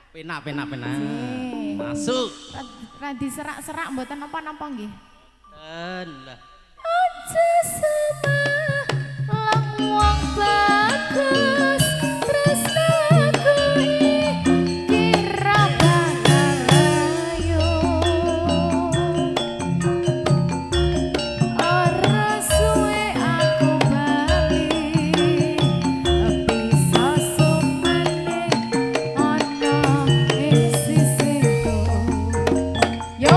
Penak penak penak. Masuk. Radi serak-serak mboten napa-napa nggih. Lah. Aja semalang wong bagus tresnaku iki ra bakal ayo. Ora suwe aku bali bisa sumane ana ing sisihku. Yo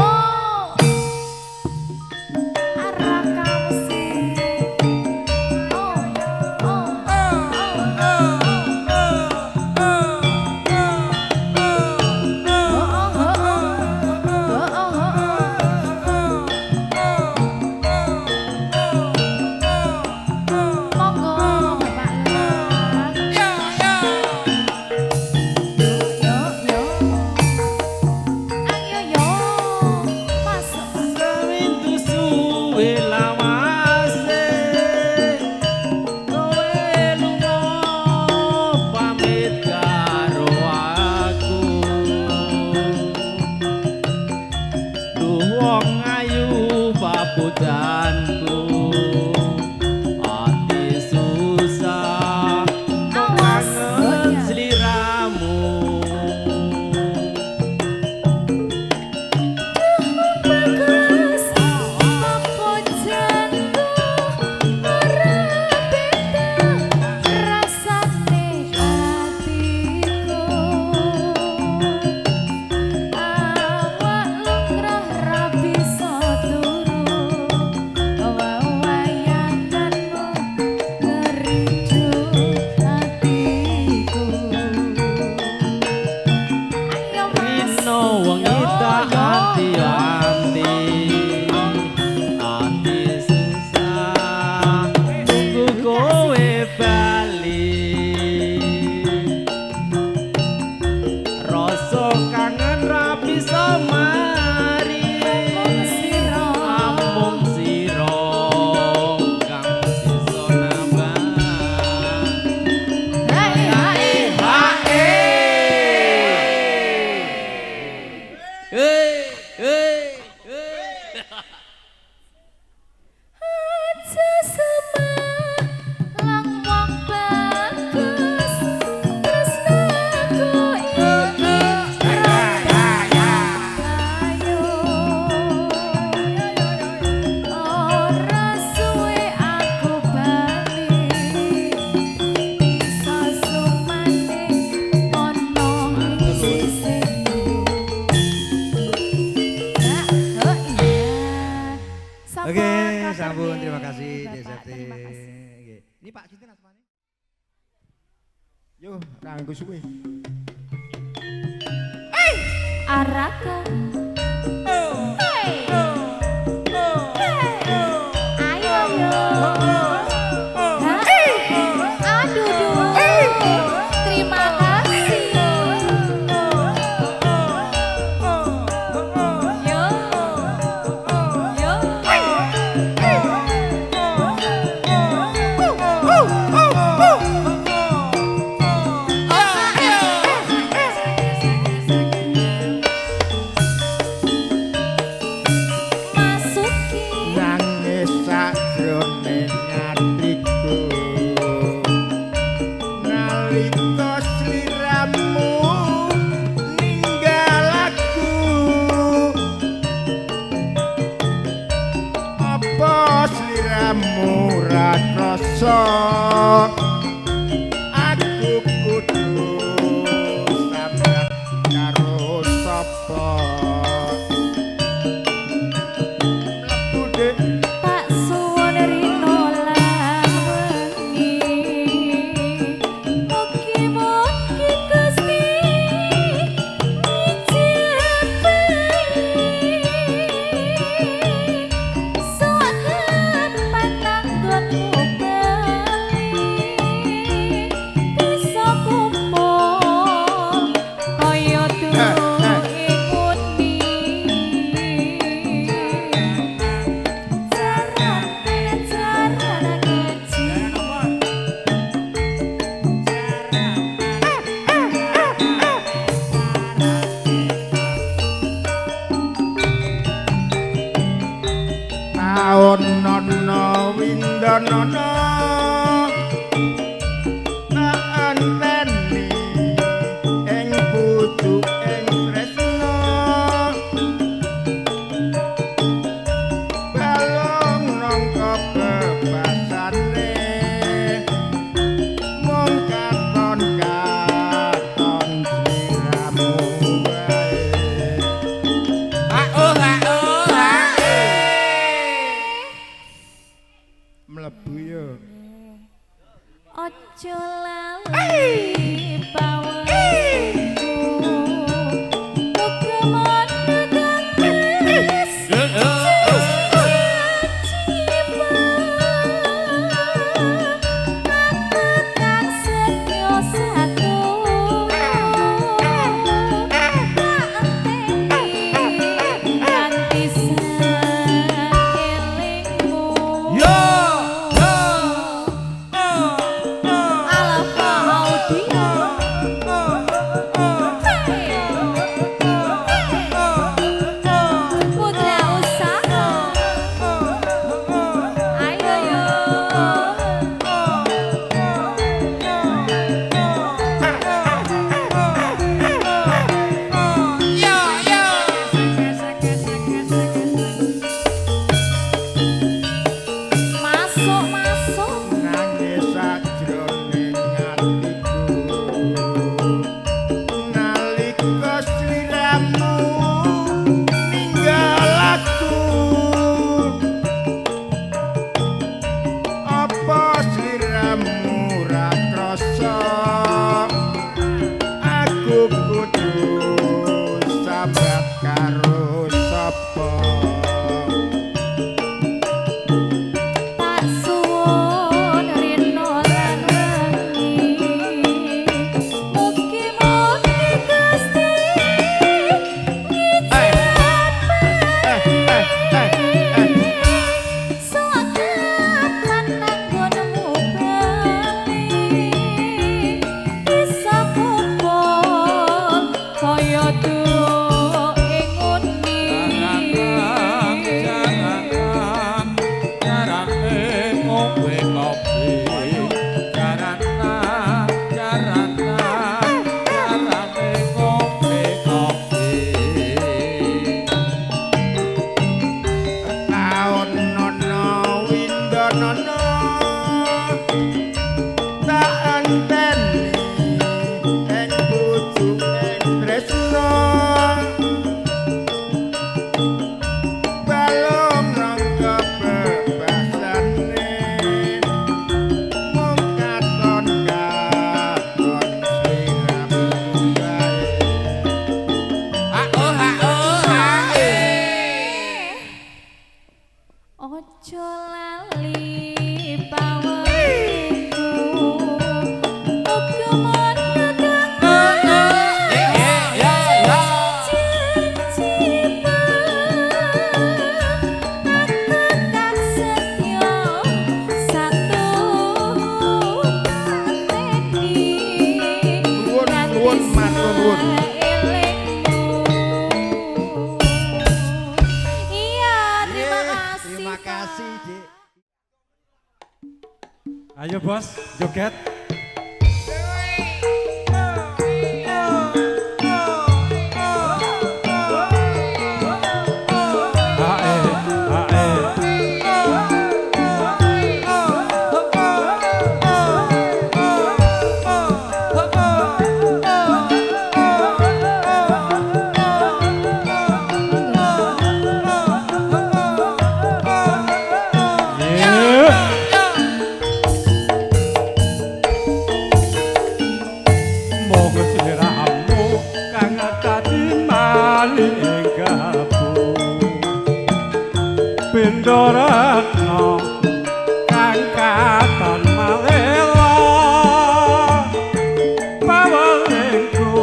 Ampun, terima kasih Bapak, Dek Septi. terima kasih. Nggih. Ini Pak sinten asmane? Yo, rangku suwe. Araka. Hey. Hey. Ayo yo. Ha? Aduh duh. Terima kasih. Yo. Yo. Masuki. Nangis sakjroning atiku nalika sliramu ninggal aku, apa sliramu ra krasa aku kudu sambat karo sapa? Mlebu, Dik. Tak suwun rino lan wengi. Mugi-mugi Gusti ngijabahi. Sowan pananggonmu bali, bisa kumpul kaya duwe nguni. Jaran kecil. Taun nono windonono tak anteni ing pucuking tresna, balung nangka bebasane mung katon katon sliramu wae. Mlebu yo. Ojo lali pawangku, muga tetes aku kang setya satu tak enteni nganti saelingmu. Yo. Alfa Audio. Putra Usaha. Ayo yo. Masuk masuk. Nangis sajroning atiku nalika sliramu ninggal aku, apa sliramu ra krasa aku kudu sambat karo sapa? Tak suwun rino lan wengi. Mugi-mugi Gusti ngijabahi. Sowan nanggonmu bali, bisa kumpul kaya duwe nguni. Ojo lali pawekku, uga Nuwun, nuwun, matur nuwun. Iya, terima kasih. Terima Pak. kasih, Dik. Ayo bos, joget. Hae, hae. Yeah. Monggo sliramu kang dadi mali ing kalbu. Pindha retna kang katon malela. Pawelingku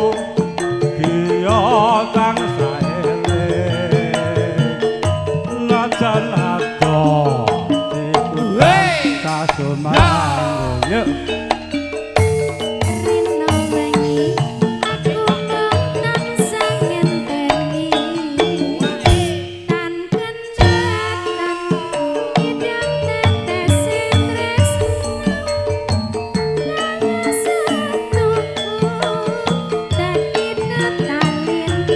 giya tansah eling. Najan adoh iku tansah sumangga. Yuk. Rino wengi aku tansah ngenteni tan kendatan nyidam tetese tresno satuku dadi tetalinting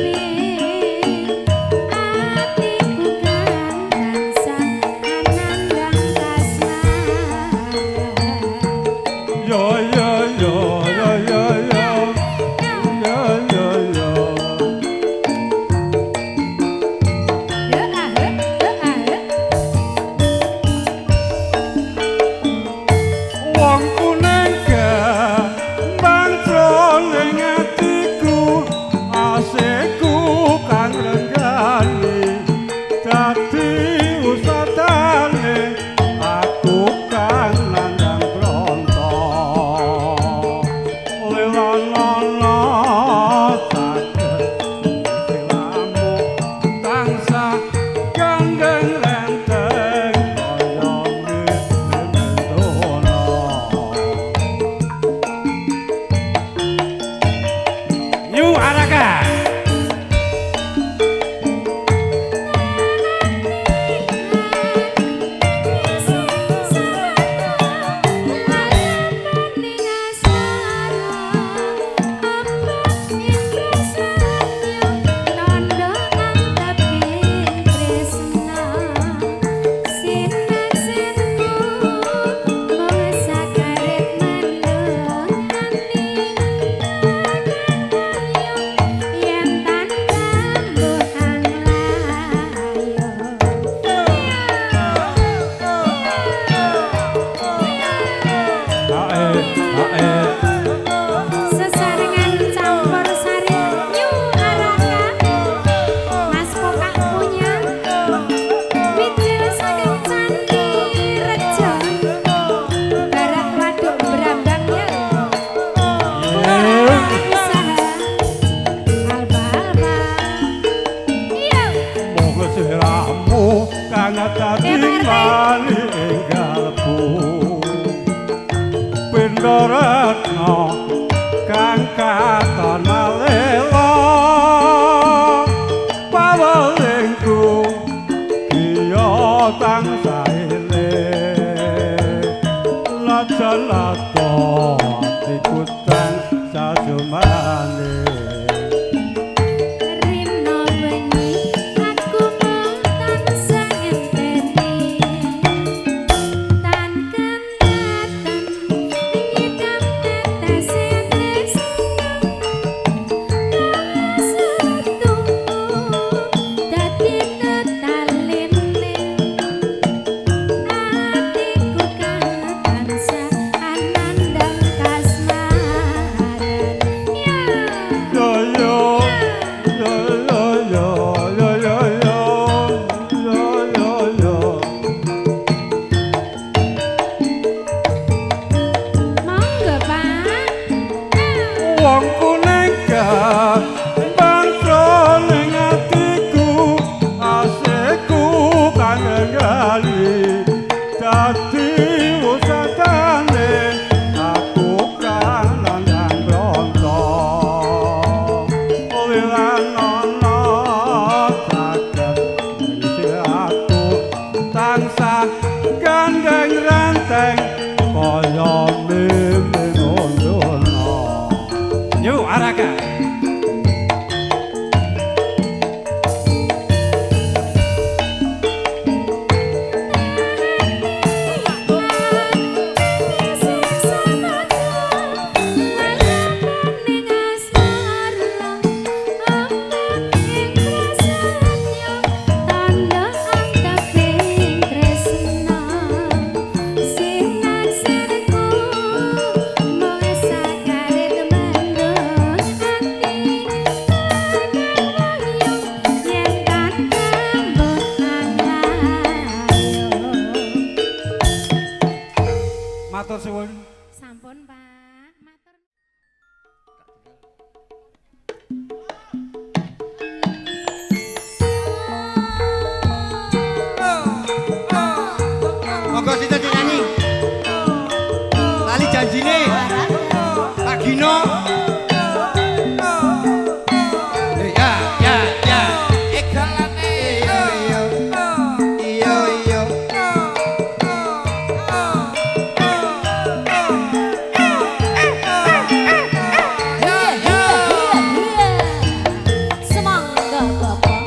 atiku kang tansah anandang kasmaran. Yo yo yo yo yo yo yo yo yo. He ah he, he ah he. Wong kuning kembang jroning atiku, asihku kang renggani dadi usatane aku kang nandang bronto. Lelana saged silamu tansah gandeng renteng kaya mimentono. New Araka. Hae, hae. Sesarengan campur sari New Araka Mas Pokak punya Wijil saking Candi Rejo Barat Waduk Brambang ya Usaha Alba Alba. Iya. Monggo sliramu kang dadi Eh, Pak RT. mali ing kalbu. Pindha retna kang katon malela. Pawelingku giya tansah eling. Najan adoh atiku tansah sumane. Rino wengi aku mung tansah ngenteni tan kendatan nyidam tetese tresno satuku dadi tetaline atiku kang tansah anandang. suwun. Sampun, Pak. Matur. Monggo sinten sing nyanyi? Lali janjine. Pak Gino. Ya, ya, ya. Egalane. Iya, iya. Iya, iya. Iya, iya, iya. Semangga Bapak.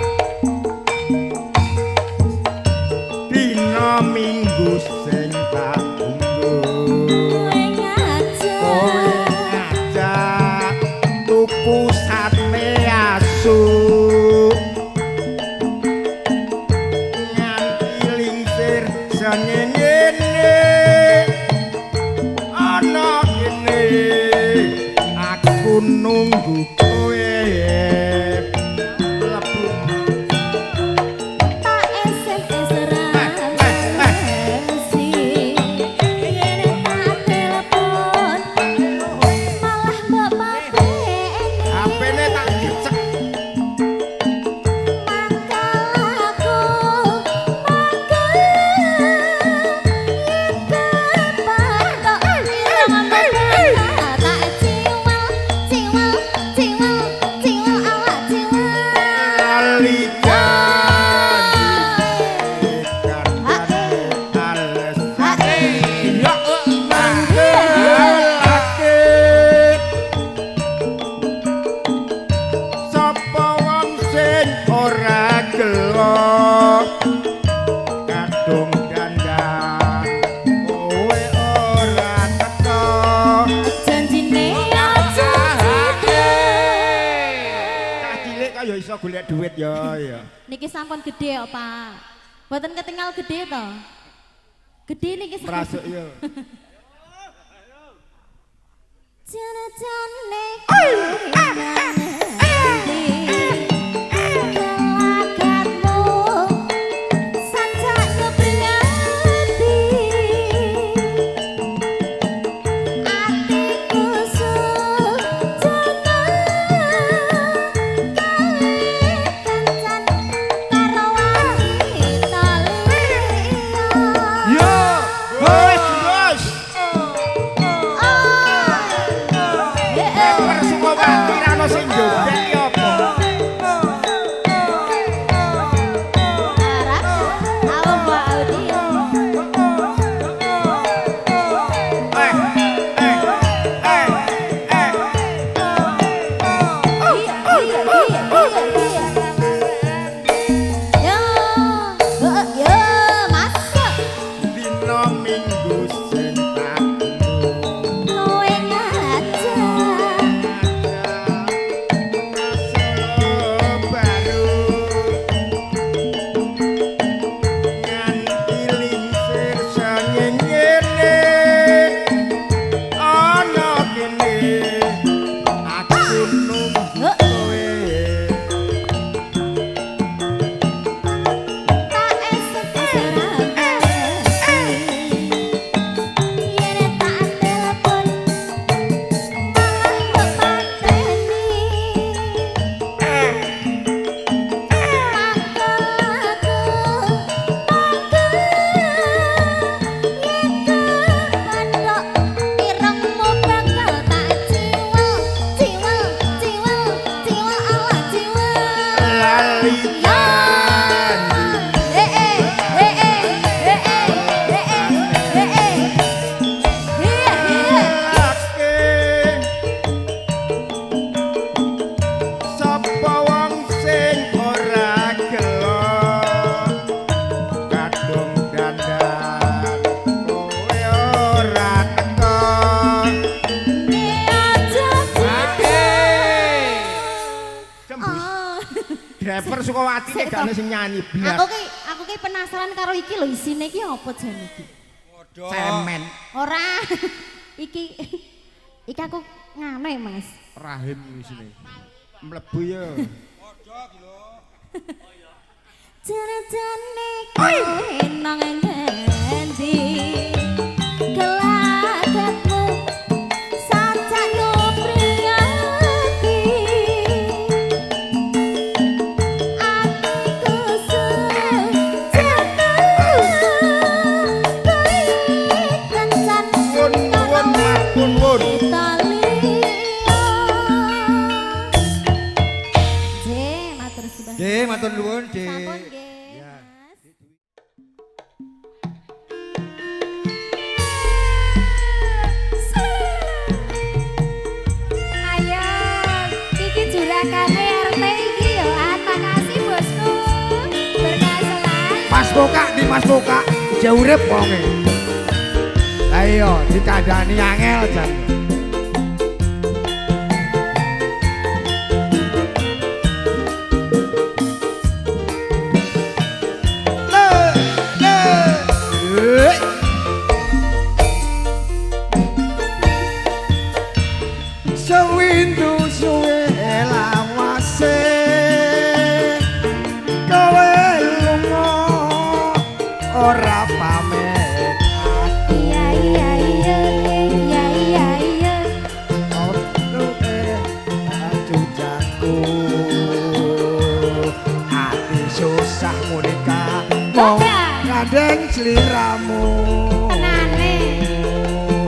Dina Minggu sing tak tunggu. Kowe ngajak. Kowe ngajak tuku sate asu. Nganti lingsir sengene ana kene aku nunggu kowe mlebu. Tak SMS rasi. Yen tak telepon malah mbok pateni. HP-ne tak gecek. Mangkal aku mangkal yen kepatok ireng bakal tak ciwel ciwel ciwel ciwel awak ciwel. Lali janji alesane mangkelake sapa wong sing ora gelo kadung dandan kowe ora teko. Janjine aja cedek. Cah cilik kok ya iso golek duit ya ya. Niki sampun gede kok, Pak. Mboten ketinggal gede to. Gede niki sampun. Merasuk ya. Jane-jane kowe nang endi? Gelagatmu sajak ngepriyati. Atiku sujana kae kencan karo wanita liya. Yo, wis wis. Oh, Sukawati ra ono sing joget ki apa? Eh, eh, eh, eh. Dina Minggu sing tak tunggu. Solo baru nganti lingsir sengene ana kene aku nunggu kowe. Lali janji lake sapa wong sing ora gelo kadung dandan kowe ora teko. Cembus driver Sukawati nek gak ono sing nyanyi blas. Aku ki penasaran karo iki lho, isine iki apa jan iki? Semen. Ora. Iki iki aku ngene, Mas. Rahim isine mlebu ya. Jane-jane kowe nang ngendi? Gelak Pokak di Mas Pokak jek urip wonge. Lah iya dikandani angel jan. Le le. Sewindu suwe lawase kowe lunga ora pamit aku. Iya iya iya iya iya iya. Cucaku ati susah Monica mong gandeng sliramu Tenane.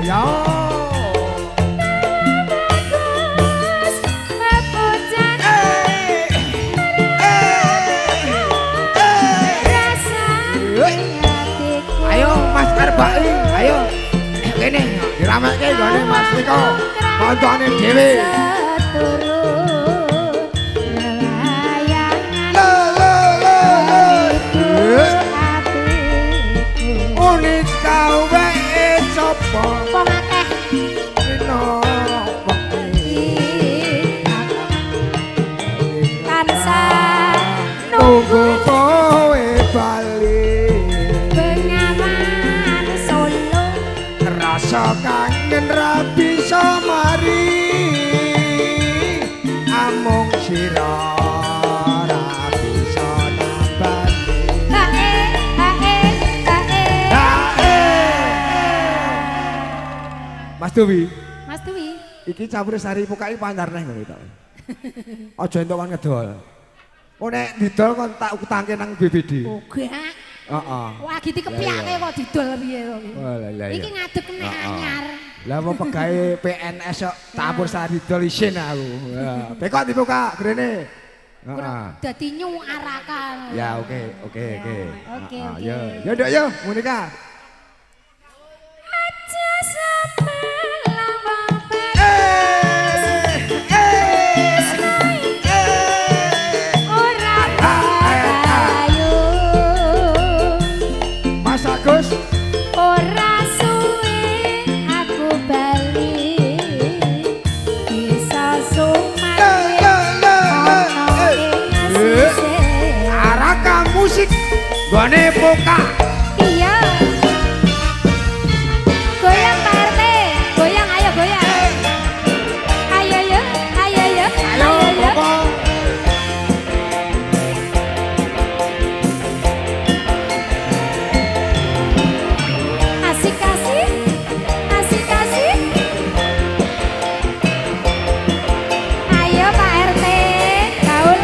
Ya. Bagus pepujan rasane atiku. Ayo Mas Arbai, ayo kene dirameke gone Mas Niko. Kancane dhewe. Turut layangan Le le le le. atiku. Monica wae sapa? Wong akeh Rino wengi. tansah Nunggu kowe bali. Bengawan Solo. Rasa kangen ra bisa mari. Amung sira ra bisa nambani. Hae hae hae. Mas Dewi, Mas Dwi, iki campur sari pokake pancar neh ngono ta. Aja entuk kon ngedol. Oh nek didol kon tak utangke nang BPD. Ogak. Heeh. Wah, gitu kepiyake kok didol piye to iki. Oh, lah, lah, iya. Iki ngadeg nek Heeh. anyar. Lah mau pegawe PNS kok campur sari didol isin aku. Ya, Bekok dibuka grene. Heeh. Dadi nyu araka. Ya oke oke Ya, oke. oke, Heeh, oke. Ya ya nduk ya Monica. Aja sepelawang ora payu. Mas Agus Ora suwe aku bali. Bisa sumawe ana ing asise. Araka musik gone Pokak. Iya. Goyang Pak RT, goyang ayo goyang. Ayo yo, ayo yo, Ayo ayo yo. Bapak. Asik asik, asik asik. Ayo Pak RT, gaul.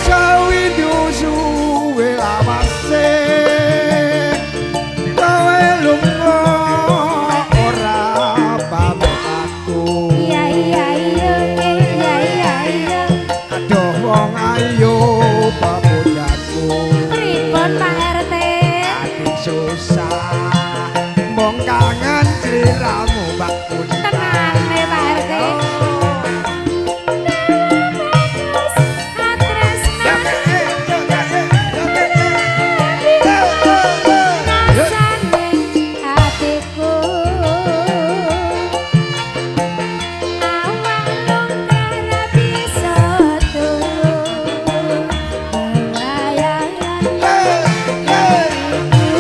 Sawindu suwe lawase kowe lunga ora pamit aku. Iya iya iya, iya iya iya. Aduh wong ayu pemujaku. Pripun Pak RT? Ati susah mong kangen sliramu Mbak Monica. Tenane Pak RT. Rasane atiku awak longgar ra bisa turu bayangan atiku.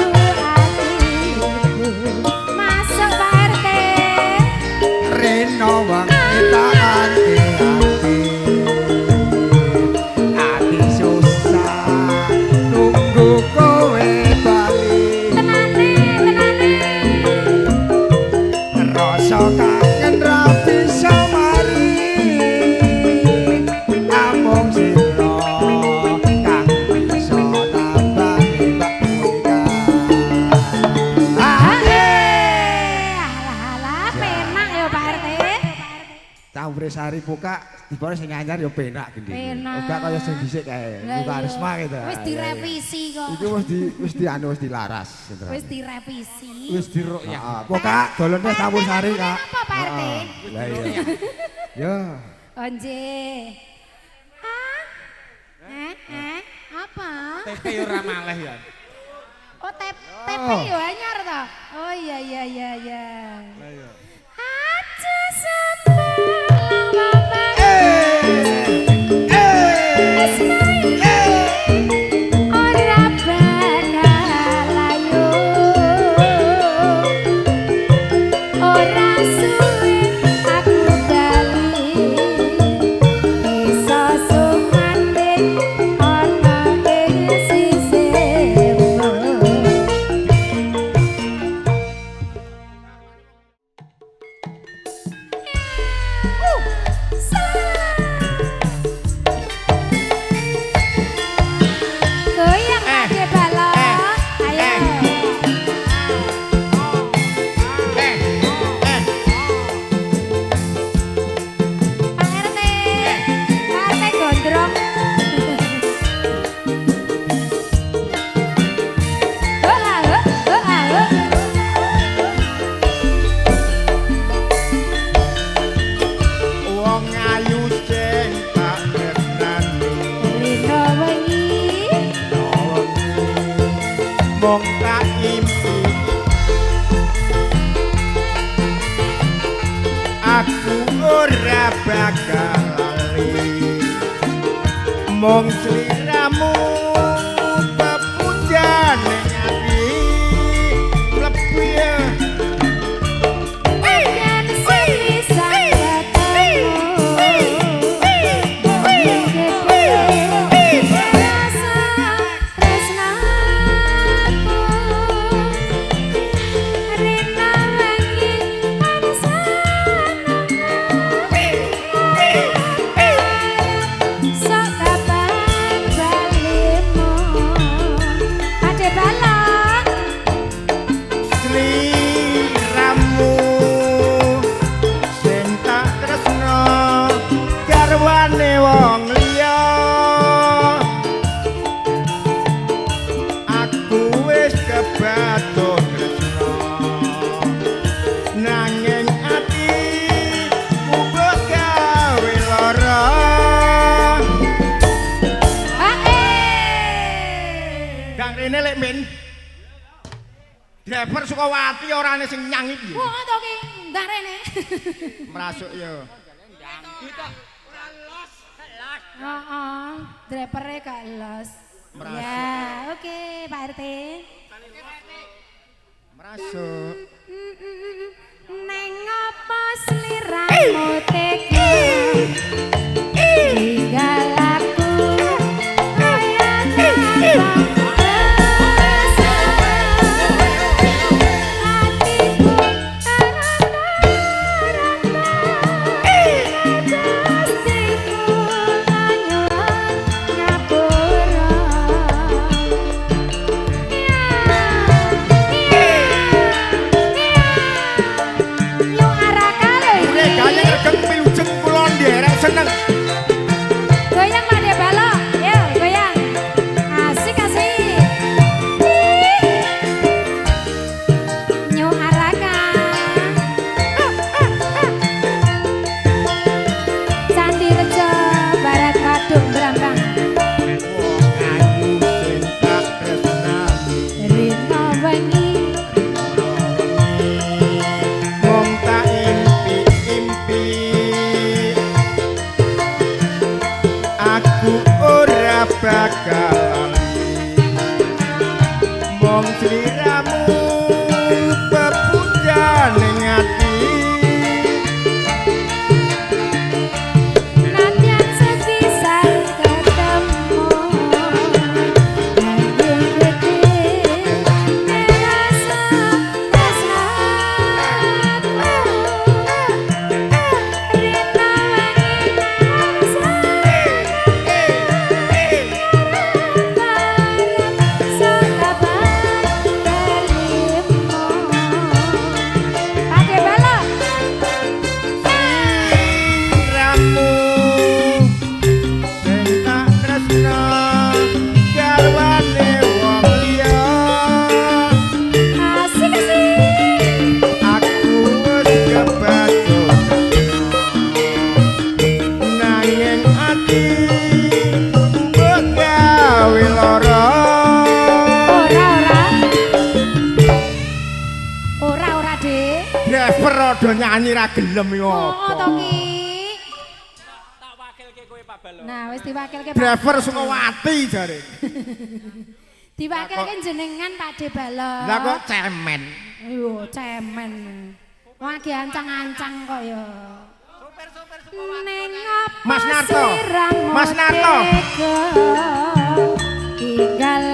Masuk Pak RT. Reno wengi tak ati-ati. Ati susah nunggu kowe bali. Tenane, tenane. Rasa kangen ra bisa mari. Amung sira kang bisa nambani Mbak Monica. Alah, alah, penak ya Pak RT. Campur sari Pokak dibare sing anyar ya penak gendhe. Penak. Ora kaya sing dhisik kae. Lah Buka iya. Risma gitu. Wis direvisi kok. Iki wis di wis di anu wis dilaras. Wis direvisi. Wis dirukyah. Heeh, Pokak dolone campur sari, Kak. Apa Pak RT? Heeh. Lah iya. Ya. Onje. Ah? Eh, eh, apa? TP ora maleh ya. Oh, TP yo anyar to. Oh iya iya iya iya. Lah iya. Aja sampe lama. Ora bakal layu. Ora suwe aku bali. Iso sumanding ana ing sisihmu. Goyang Ade Balok. Ayo. Pak RT. Pak RT gondrong. Oh, ah, oh, oh, ah, oh. Wong ayu sing tak tresnani. Rino wengi. Mong tak impi. Aku ora bakal lali. Mong sliramu pepujane ati. Mlebu ya. Yen sepisan ketemu. Rasa tresnaku. Rina wengi tansah sok kapan balimu. Ade Balok. Sliramu sing tak tresno garwane wong liya. Aku wis kebatut tresno nanging ati mbok gawe lara. Ae. Kang rene lek min driver Sukawati ora ana sing nyanyi piye. Wah, to ki ndang rene. Merasuk yo. Heeh, drivere gak los. Merasuk. Ya, oke Pak RT. Merasuk. Neng apa sliramu tega tinggal aku kaya tanpa rasa. Atiku terana-rana, pastiku nyuwun ngapura. Yo araka lho Nek iki. gayeng regeng pilujeng kula nderek seneng. Goyang Pak De Balok. Yo goyang. Asik asik. Padha nyanyi ra gelem iki Oh, apa? to ki. Tak wakilke kowe Pak Balok. Nah, wis diwakilke Pak. Driver Sukawati jare. Diwakilke jenengan Pak De Balok. Lah kok cemen. Yo cemen. Wong lagi ancang-ancang kok ya. Ning apa Mas Narto. siramu Mas Narto. tega tinggal